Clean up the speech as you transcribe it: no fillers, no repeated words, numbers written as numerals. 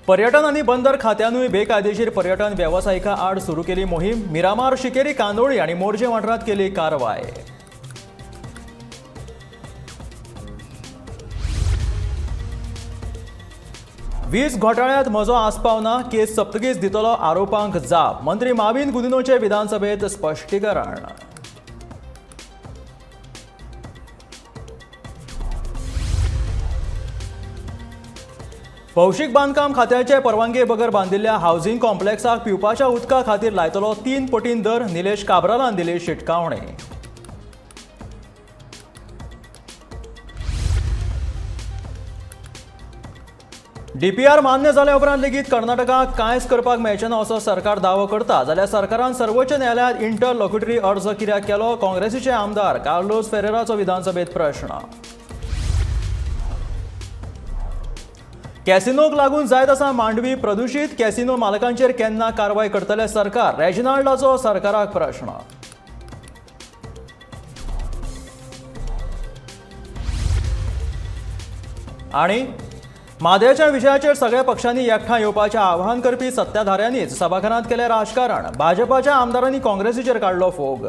पर्यटन आनी बंदर खात्यानूय बेकायदेशीर पर्यटन वेवसायिकां आड सुरू केली मोहीम. मिरामार, शिकेरी, कांदोळी आनी मोरजे वाठारांत केली कारवाय. वीज घोटाळ्यांत म्हजो आस्पाव ना, केस सोंपतकीच दितलो आरोपांक जाप. मंत्री माविन गुदिन्होचे विधानसभेत स्पश्टीकरण. भौशीक बांदकाम खात्याचे परवानगे बगर बांदिल्ल्या हावसिंग कॉम्प्लेक्साक पिवपाच्या उदका खातीर लायतलो 3 पटीन दर. निलेश काब्रालान दिली शिटकावणी. डीपीआर मान्य जाल्या उपरांत लेगीत कर्नाटकाक कांयच करपाक मेळचें ना असो सरकार दावो करता जाल्यार सरकारान सर्वोच्च न्यायालयांत इंटरलॉक्युटरी अर्ज कित्याक केलो, काँग्रेसीचे आमदार कार्लोस फेरेराचो विधानसभेत प्रश्न. कॅसिनोक लागून जायत आसा मांडवी प्रदुशीत. कॅसिनो मालकांचेर केन्ना कारवाय करतले सरकार, रेजिनाल्डाचो सरकाराक प्रश्न. आनी म्हादयच्या विशयाचेर सगळ्या पक्षांनी एकठांय येवपाचें आवाहन करपी सत्ताधाऱ्यांनीच सभाघरांत केलें राजकारण. भाजपाच्या आमदारांनी काँग्रेसीचेर काडलो फोग.